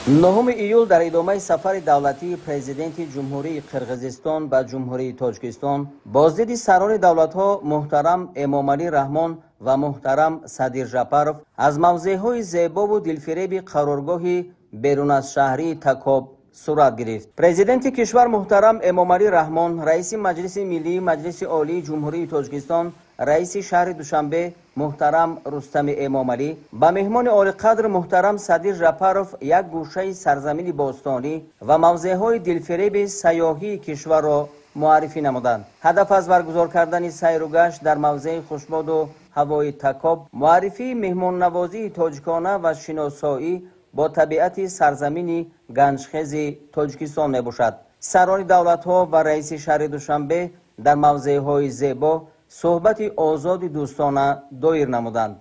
9 июл дар идомаи сафари давлатии президенти Ҷумҳурии Қирғизистон ба Ҷумҳурии Тоҷикистон боздиди сарони давлатҳо муҳтарам Эмомалӣ Раҳмон ва муҳтарам Садир Жапаров аз мавзеъҳои зебову дилфиреби қароргоҳи берун аз шаҳрии Такоб сурат гирифт. Президенти кишвар муҳтарам Эмомалӣ Раҳмон, раиси Маҷлиси Миллии Маҷлиси Олии Ҷумҳурии Тоҷикистон, раиси шаҳри Душанбе муҳтарам Рустами Эмомалӣ ба меҳмони олиқадр муҳтарам Садир Жапаров як гӯшаи сарзамини бостонӣ ва мавзеъҳои дилфиреби сайёҳии кишварро муаррифӣ намуданд. Ҳадаф аз баргузор кардани сайру гашт дар мавзеи хушбоду ҳавои Такоб муаррифии меҳмоннавозии тоҷикона ва шиносоӣ бо табиати сарзамини ганҷхези Тоҷикистон мебошад. Сарони давлатҳо ва раиси шаҳри Душанбе дар мавзеъҳои зебо суҳбати озоди дӯстона доир намуданд.